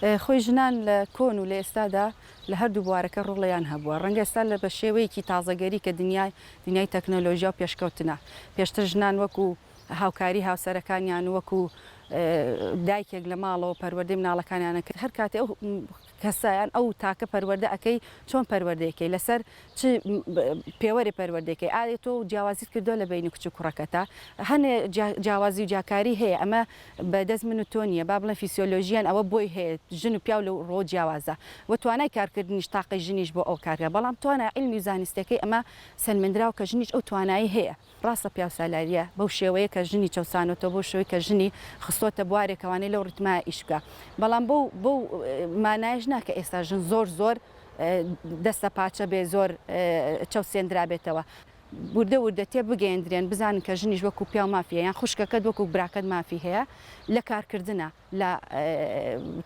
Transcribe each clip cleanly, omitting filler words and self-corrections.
خۆی ژنان لە کۆن و لە ئێستادا لە هەردوو بوارەکە ڕۆڵیان هەبووە، ڕەنگە ئێستا لە بە شێوەیەکی تازەگەری کە دنیای دنیای تەکنۆلۆژیا و پێشکەوتنە، پێشتر ژنان وەکو هاوکاری هاوسەرەکانیان و وەکو دایکێک لە ماڵەوە پەروەردەی مناڵەکانیان ئەکرد، هەر کاتێ ئەو کەسە یان ئەو تاکە پەروەردە ئەکەی چۆن پەروەردەی کەی لەسەر چ پێوەرێ پەروەردەی کەی ئایا تۆ جیاوازیت کردووە لە بەینی کچ و کوڕەکەتا هەنێ جیاوازی و جیاکاری هەیە ئەمە بە دەست من و تۆ نییە با بڵێن فیسیۆلۆژییەن ئەوە بۆی هەیە ژن و پیاو لەو ڕووە جیاوازە و توانای کارکردنیش تاقەی ژنیش بۆ ئەو کارە بەڵام توانا عیلمی و زانستیەکەی ئەمە سەلمێندراوە کە ژنیش ئەو توانایی هەیە. ڕاستە پیاوسالاریە بەو شێوەیە کە ژنی چەوسانۆتەوە بەو شێوەی کە ژنی خستۆتە بوارێکەوانەی لەو ڕیتمایە ئیش بکا بەڵام بەو بەو مانایەش نا کە ئێستا ژن زۆر زۆر دەستە پاچە بێ زۆر چەوسێندرابێتەوە. وردە وردە تێ بگەیەندرێن بزانن کە ژنیش وەکو پیاو مافی هەیە یان خوشکەکەت وەکو براکەت مافی هەیە لە کارکردنا لە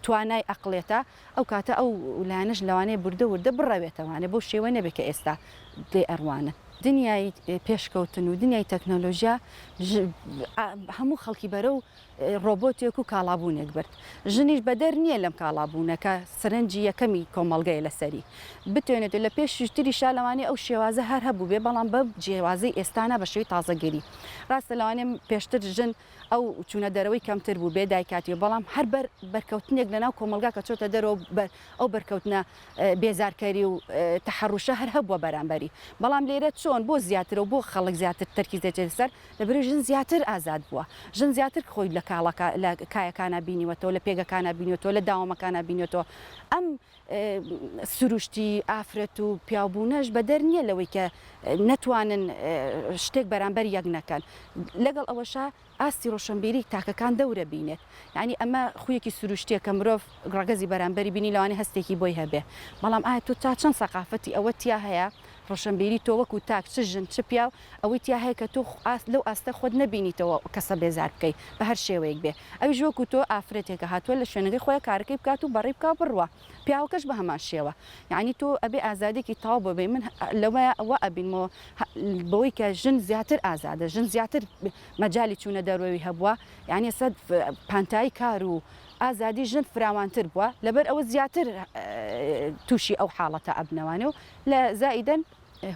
توانای ئەقڵێتا ئەو کاتە ئەو لایەنەش لەوانەیە بوردە وردە بڕەوێتەوانێ بەو شێوە نەبێ کە ئێستا لێی ئەڕوانن. دنیای پێشکەوتن و دنیای تەکنۆلۆژیا هەموو خەڵکی بەرەو ڕۆبۆتێک و کاڵابوونێک برد. ژنیش بەدەر نییە لەم کاڵابوونە کە سەرنجی یەکەمی کۆمەڵگەیە لەسەری بتوێنێت و لە پێشتریشا لەوانەیە ئەو شێوازە هەر هەبووبێ بەڵام بەم جیاوازەی ئێستا نا بە شێوەی تازەگەری. ڕاستە لەوانەیە پێشتر ژن ئەو چوونە دەرەوەی کەمتر بوو بێ دایکاتی بەڵام هەر بەر بەرکەوتنێک لەناو کۆمەڵگا کە چۆتە دەرەوە بەر ئەو بەرکەوتنە بێزارکەری و تەحەڕوشە هەر هەبووە بەرامبەری بەڵام لێرە چۆن بۆ زیاترە و بۆ خەڵک زیاتر تەرکیز دەچێتە سەر لەبەرئەوەی ژن زیاتر ئازاد بووە ژن زیاتر خۆی لە کاڵاکە لە کایەکانا بینیوەتەوە لە پێگەکانا بینیوەتەوە لە داوامەکانا بینیوەتەوە ئەم سروشتی ئافرەت و پیاوبوونەش بەدەر نییە لەوەی کە نەتوانن شتێک بەرامبەر یەک نەکەن لەگەڵ ئەوەشا ئاستی ڕۆشنبیری تاکەکان دەورە بینێت یانی ئەمە خویەکی سروشتیە کە مرۆڤ ڕەگەزی بەرامبەری بینی لەوانەیە هەستێکی بۆی هەبێ بەڵام ئایا تۆ تا چەند سەقافەتی ئەوە تیا هەیە ڕۆشنبیری تۆ وەکو تاک چ ژن چ پیاو ئەوەی تیا هەیە کە تۆ لەو ئاستە خۆت نەبینیتەوە کەسە بێزار بکەی بە هەر شێوەیەک بێ ئەویش وەکو تۆ ئافرەتێکە هاتووە لە شوێنەکەی خۆیا کارەکەی بکات و بەڕێی بکا و بڕوا پیاوەکەش بە هەمان شێوە یانی تۆ ئەبێ ئازادیەکی تەواو بۆ بێ من لەوەیا وا ئەبینمەوە بەوەی کە ژن زیاتر ئازادە ژن زیاتر مەجالی چوونە دەرەوەی هەبووە یانی ئێستا پانتایی کار و ئازادی ژن فراوانتر بووە لەبەر ئەوە زیاتر تووشی ئەو حاڵەتە ئەبنەوانێ و لە زائیدەن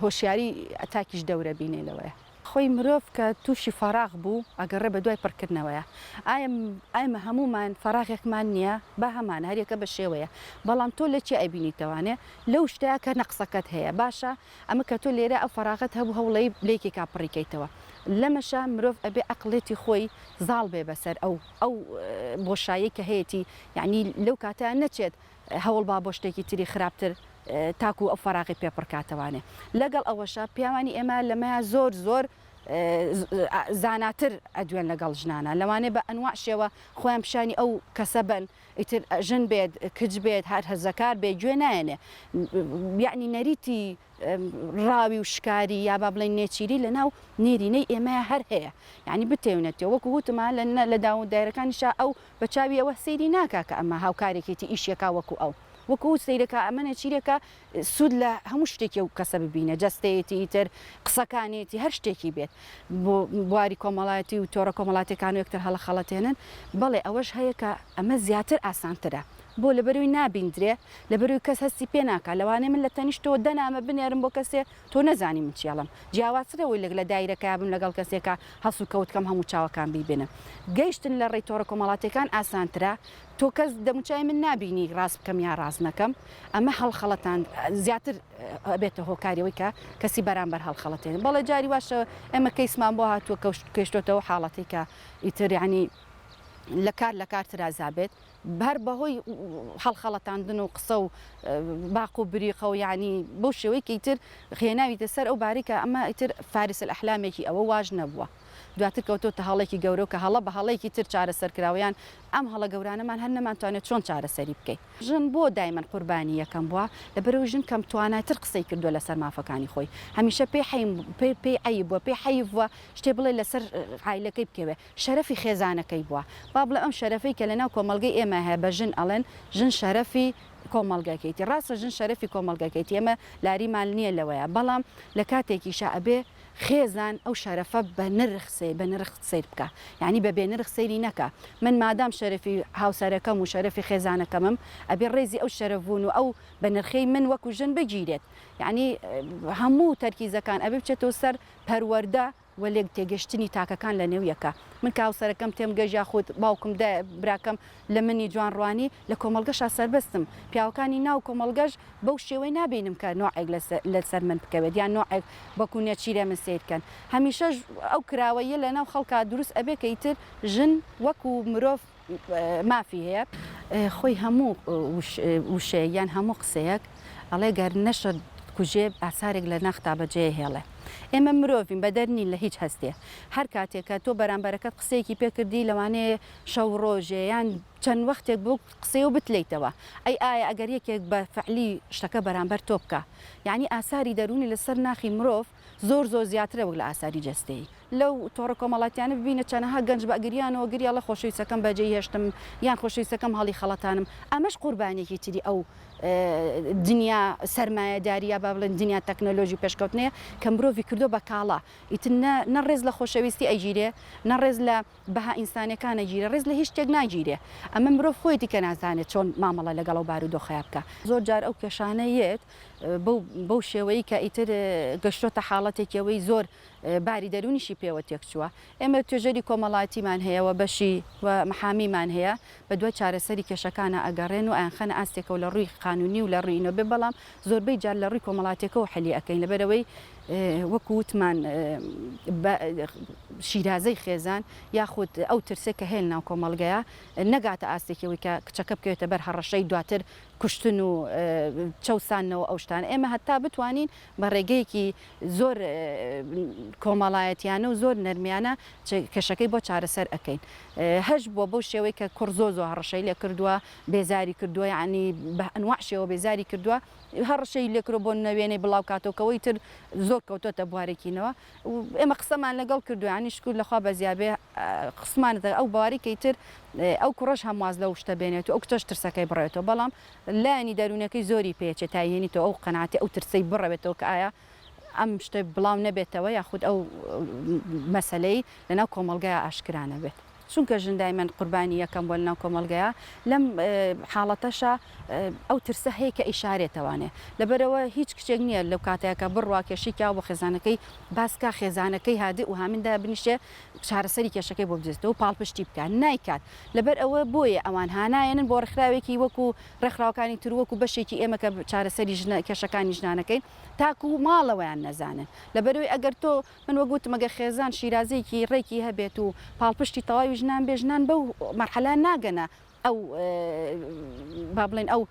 هۆشیاری تاکیش دەورە بینێ لەوەیە. خۆی مرۆڤ کە تووشی فەراغ بوو ئەگەڕێ بە دوای پڕکردنەوەیە. ئایا ئێمە هەموومان فەراغێکمان نییە؟ با هەمانە هەر یەکە بە شێوەیە. بەڵام تۆ لە چی ئەیبینیتەوانێ؟ لەو شتەیا کە نەقسەکەت هەیە. باشە ئەمە کە تۆ لێرە ئەو فەراغەت هەبوو هەوڵەی لە یەکێکا پڕی کەیتەوە. لەمەشا مرۆڤ ئەبێ ئەقڵێتی خۆی زاڵ بێ بەسەر ئەو ئەو بۆشایەی کە هەیەتی یانی لەو کاتەیا نەچێت هەوڵ با بۆ شتێکی تری خراپتر تاکو ئەو فەراغی پێ پڕکاتەوانێ. لەگەڵ ئەوەشا پیاوانی ئێمە لەمەیا زۆر زۆر زاناتر ئەدوێن لەگەڵ ژنانا. لەوانەیە بە ئەنواع شێوە خۆیان پیشانی ئەو کەسە بەن ئیتر ژن بێت کچ بێت هەر هەرزەکار بێت گوێ نایەنێ. یەعنی نەریتی ڕاوی و شکاری یا با بڵێین نێچیری لە ناو نێرینەی ئێمەیا هەر هەیە یانی بتێونەتەوە وەکو وتم ها لە لە داو و دایرەکانیشا ئەو بە چاوی ئەوە سەیری ناکا کە ئەمە هاوکارێکێتی ئیشیەکا وەکو ئەو وەکو ئەو سەیرەکا ئەمە نێچیرێکە سوود لە هەموو شتێکی ئەو کەسە ببینێ جەستەیەتی ئیتر قسەکانێتی هەر شتێکی بێت بۆ بواری کۆمەڵایەتی و تۆڕە کۆمەڵاتیەکان و یەکتر هەڵەخەڵەتێنن بەڵێ ئەوەش هەیە کە ئەمە زیاتر ئاسانترە بۆ لەبەرئەوەی نابیندرێ لەبەرئەوەی کەس هەستی پێ ناکا لەوانەیە من لە تەنیشتەوە دە نامە بنێرم بۆ کەسێ تۆ نەزانی من چی ئەڵێم جیاوازترە ئەوەی لە دایرەکەیا بم لەگەڵ کەسێکا هەڵسوکەوت کەم هەموو چاوەکان بیبینن گەیشتن لە ڕێی تۆڕە کۆمەڵاتیەکان ئاسانترە تۆ کەس دەموچاوی من نابینی ڕاست بکەم یا ڕاست نەکەم ئەمە هەڵخەڵەتان زیاتر ئەبێتە هۆکاری ئەوەی کە کەسی بەرامبەر هەڵخەڵەتێنێ بەڵێ جاری واشە ئێمە کەیسمان بۆ هاتووە کەشتۆتەوە حاڵەتی کە ئیتر یانی لە کار لە کار ترازابێت هەر بەهۆی هەڵخەڵەتاندن و قسە و باق و بریقە و یانی بەو شێوەی کە ئیتر هێناویتە سەر ئەو بارەی کە ئەمە ئیتر فارس الاحلامێکی ئەوە واش نەبووە دواتر کەوتۆتە هەڵێکی گەورە و کە هەڵە بە هەڵەیەکی تر چارەسەر کراوە یان ئەم هەڵە گەورانەمان هەر نەمانتوانێت چۆن چارەسەری بکەین. ژن بۆ دایمەن قوربانی یەکەم بووە؟ لەبەرئەوەی ژن کەم تواناتر قسەی کردووە لەسەر مافەکانی خۆی هەمیشە پێی حەیم پێی عەیب بووە پێی حەیف بووە شتێ بڵێ لەسەر عایلەکەی بکەوێ شەرەفی خێزانەکەی بووە. با بڵێم ئەم شەرەفەی کە لەناو کۆمەڵگەی ئێمە هەیە بە ژن ئەڵێن ژن شەرەفی کۆمەڵگەکەیتی. ڕاستە ژن شەرەفی کۆمەڵگەکەیتی ئێمە لاریمان نییە لەوەیا بەڵام لە کاتێکیشا ئەبێ. خێزان ئەو شەرەفە بە نرخ سەیر بە نرخ سەیر بکا یانی بە بێ نرخ سەیری نەکا من مادام شەرەفی هاوسەرەکەم و شەرەفی خێزانەکەمم ئەبێ ڕێزی ئەو شەرەف بوون و ئەو بە نرخەی من وەکو ژن بگیرێت یانی هەموو تەرکیزەکان ئەبێ بچێتەوە سەر پەروەردە و لێک تێگەشتنی تاکەکان لە نێو یەکا. من کە هاوسەرەکەم تێم گەشت یاخود باوکم دایە براکەم لە منی جوان ڕوانی، لە کۆمەڵگەشا سەربەستم. پیاوەکانی ناو کۆمەڵگەش بەو شێوەی نابینم کە نۆعێک لە سەر من بکەوێت یان نۆعێک وەکو نێچیرێ من سەیر کەن. هەمیشەش ئەو کراوەییە لە ناو خەڵکا دروست ئەبێ کە ئیتر ژن وەکو مرۆڤ مافی هەیە. خۆی هەموو وشەیەک یان هەموو قسەیەک ئەڵێ گەر نەشت کوژێ ئاسارێک لە ناختا بەجێ هێڵێ. ئێمە مرۆڤین بەدەر نین لە هیچ هەستێ. هەر کاتێک کە تۆ بەرامبەرەکەت قسەیەکی پێ کردی لەوانەیە شەو ڕۆژێ یان چەند وەختێک بەو قسەیەوە بتلێیتەوە. ئەی ئایا ئەگەر یەکێک بە فعلی شتەکە بەرامبەر تۆ بکا؟ یانی ئاساری دەروونی لەسەر ناخی مرۆڤ زۆر زۆر زیاترە وەک لە ئاساری جەستەیی. لەو تۆڕە کۆمەڵاتیانە ببینە چەنەها گەنج بە گریانەوە گریا ئەڵێ خۆشەویستەکەم بەجێی هێشتم یان خۆشەویستەکەم هەڵی خەڵەتانم ئەمەش قوربانیەکی تری ئەو دنیا سەرمایەداری یا با بڵێن دنیا تەکنەلۆژی و پێشکەوتنەیە کە مرۆڤی کردوە بە کاڵا ئیتر نە نە ڕێز لە خۆشەویستی ئەگیرێ نە ڕێز لە بەها ئینسانیەکان ئەگیرێ ڕێز لە هیچ شتێک ناگیرێ ئەمە مرۆڤ خۆیەتی کە نازانێت چۆن مامەڵە لەگەڵ ئەو بارودۆخەیا بکا. زۆر جار ئەو کێشانە یەت بەو بەو شێوەی کە ئیتر گەشتۆتە حاڵەتێکی ئەوەی زۆر باری دەروونیشی پێوە تێکچووە. ئێمە توێژەری کۆمەڵایەتیمان هەیە و بەشی و محامیمان هەیە بە دوای چارەسەری کێشەکانا ئەگەڕێن و ئەیانخەنە ئاستێکەوە لە ڕووی قانوونی و لە ڕووی ئینەوە بێ بەڵام زۆربەی جار لە ڕووی کۆمەڵاتیەکەوە حەلی ئەکەین لەبەرئەوەی وەکو وتمان بە شیرازەی خێزان یاخود ئەو ترسەی کە هەیە لەناو کۆمەڵگەیا نەگاتە ئاستێکی ئەوەی کە کچەکە بکەوێتە بەر هەڕەشەی دواتر کوشتن و چەوساندنەوە ئەو شتانە ئێمە هەتا بتوانین بە ڕێگەیەکی زۆر کۆمەڵایەتیانە و زۆر نەرمیانە کێشەکەی بۆ چارەسەر ئەکەین هەش بووە بەو شێوەی کە کوڕ زۆر زۆر هەڕەشەی لێ کردووە بێزاری کردووە یعنی بە ئەنواع شێوە بێزاری کردووە هەڕەشەی لێ کردووە بۆ نەوێنەی بڵاو کاتەوە کەوەی تر زۆر کەوتۆتە بوارێکینەوە ئێمە قسەمان لەگەڵ کردووە یعنی شکور لەخوا بەزیابێ قسمانەتە ئەو بواری کەی تر ئەو کوڕەش هەم واز لەو شتە بێنێت و ئەو کچەش ترسەکەی بڕێتەوە بەڵام لایەنی دەروونەکەی زۆری پێچێ تا یێنیتەوە ئەو قەناعەتی ئەو ترسەی بڕەوێتەوە کە ئایا ئەم شتە بڵاو نەبێتەوە یاخود ئەو مەسەلەی لەناو کۆمەڵگایا ئاشکرا نەبێت. چونکە ژن دایمەن قوربانی یەکەم بووە لەناو کۆمەڵگەیا لەم حاڵەتەشا ئەو ترسە هەیە کە ئەیشارێتەوانێ لەبەرئەوە هیچ کچێک نییە لەو کاتەیا کە بڕوا کێشەی کیاوە بۆ خێزانەکەی باس کا خێزانەکەی هادئ و هامین دابنیشێ چارەسەری کێشەکەی بۆ بدۆزێتەوە و پاڵپشتی بکات نایکات لەبەر ئەوە بۆیە ئەوان هانایەنن بۆ ڕێکخراوێکی وەکو ڕێکخراوەکانی تر وەکو بەشێکی ئێمە کە چارەسەری ژنە کێشەکانی ژنانەکەین تاکو ماڵەوەیان نەزانن لەبەرئەوەی ئەگەر تۆ من وەک وتم ئەگەر خێزان شیرازەیەکی ڕێکی هەبێت و پاڵپشتی تەواوی ژنان بێ ژنان بەو مەرحەلە ناگەنە ئەو با بڵێن ئەو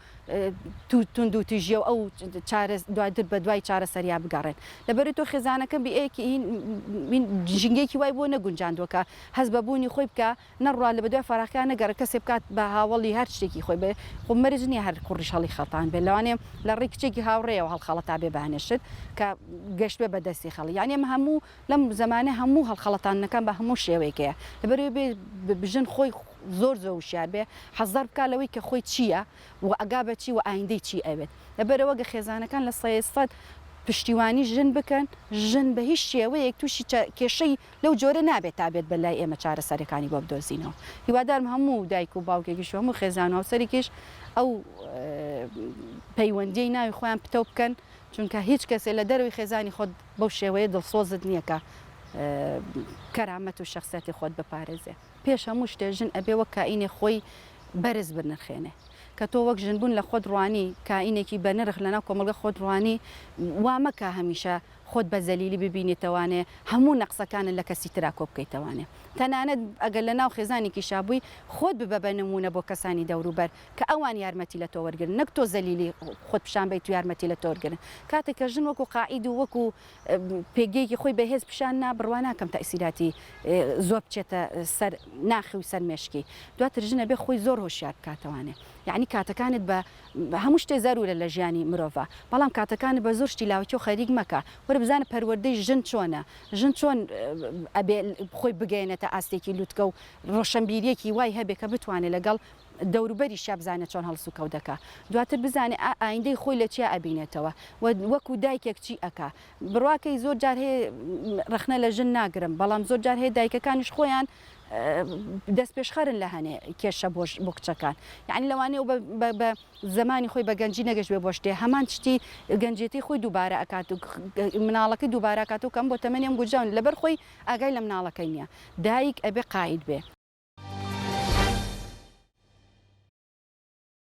توندوتیژیە و ئەو دواتر بە دوای چارەسەریا بگەڕێن لەبەر تۆ خێزانەکە بیەکی ژینگەیەکی وای بۆ نەگونجاندووە کە هەست بە بوونی خۆی بکە نەڕوا لە بەدوای فەراخیا نەگەڕێ کەسێ بکات بە هاوەڵی هەر شتێکی خۆی بێ خۆ مەرج نییە هەر کوڕیش هەڵی خەڵتان بێ لەوانەیە لە ڕێی کچێکی هاوڕێیەوە هەڵخەڵەتا بێ بانێشت کە گەشت بێ بە دەستی خەڵی یانی ئەمە هەموو لەم زەمانە هەموو هەڵخەڵەتاندنەکان بە هەموو شێوەیەک هەیە لەبەرئەوەی بێ ژن خۆی زۆر زۆر وشیار بێ حەزەر بکا لەوەی کە خۆی چییە و ئەگا بە چی و ئایندەی چی ئەوێت لەبەرئەوە گە خێزانەکان لە سەیە سەد پشتیوانی ژن بکەن ژن بە هیچ شێوەیەک تووشی کێشەی لەو جۆرە نابێت تا بێت بە لای ئێمە چارەسەرەکانی بۆ بدۆزینەوە هیوادارم هەموو دایک و باوکێکیش و هەموو خێزان و هاوسەرێکیش ئەو پەیوەندیەی ناوی خۆیان پتەو بکەن چونکە هیچ کەسێ لە دەرەوەی خێزانی خۆت بەو شێوەیە دڵسۆزت نییە کە کەرامەت و شەخسیەتی خۆت بپارێزێ. پێش هەموو شتێ ژن ئەبێ وەک کائینێ خۆی بەرز بنرخێنێ. کە تۆ وەک ژن بوون لە خۆت ڕوانی، کائینێکی بەنرخ لەناو کۆمەڵگە خۆت ڕوانی، وا مەکە هەمیشە خۆت بە زەلیلی ببینیتەوانێ، هەموو نەقسەکانت لە کەسی ترا کۆ بکەیتەوانێ. تەنانەت ئەگەر لەناو خێزانێکیشا بووی، خۆت ببە بە نموونە بۆ کەسانی دەوروبەر کە ئەوان یارمەتی لە تۆ وەرگرن، نەک تۆ زەلیلی خۆت پیشان بەیت و یارمەتی لە تۆ وەرگرن. کاتێک کە ژن وەکوو قائید و وەکوو پێگەیەکی خۆی بەهێز پیشان نا، بڕوا ناکەم تەئسیراتی زۆر بچێتە سەر ناخی و سەر مێشکی. دواتر ژن ئەبێ خۆی زۆر هۆشیار بکاتەوانێ. یەعنی کاتەکانت بە هەموو شتێ زەرورە لە ژیانی مرۆڤا، بەڵام کاتەکانت بە زۆر شتی لاوەکیەوە خەریک مەکە. وەرە بزانە پەروەردەی ژن چۆنە، ژن چۆن ئەبێ خۆی بگەیەنێتە ئاستێکی لوتکە و ڕۆشەنبیریەکی وای هەبێ کە بتوانێ لەگەڵ. دەوروبەریشیا بزانێ چۆن هەڵسوکەوت دەکا دواتر بزانێ ئا ئایندەی خۆی لە چیا ئەبینێتەوە و وەکو دایکێک چی ئەکا بڕواکەی زۆر جار هەیە ڕەخنە لە ژن ناگرم بەڵام زۆر جار هەیە دایکەکانیش خۆیان دەستپێشخەرن لە هەنێ کێشە بۆ بۆ کچەکان یعنی لەوانەیە و بە بە زمانی خۆی بە گەنجی نەگەشت بێ بۆ شتێ هەمان شتی گەنجێتی خۆی دووبارە ئەکات و مناڵەکەی دووبارە ئەکات و کەم بۆ تەمەنی ئەم گوجاون لەبەر خۆی ئاگای لە مناڵەکەی نییە دایک ئەبێ قائید بێ.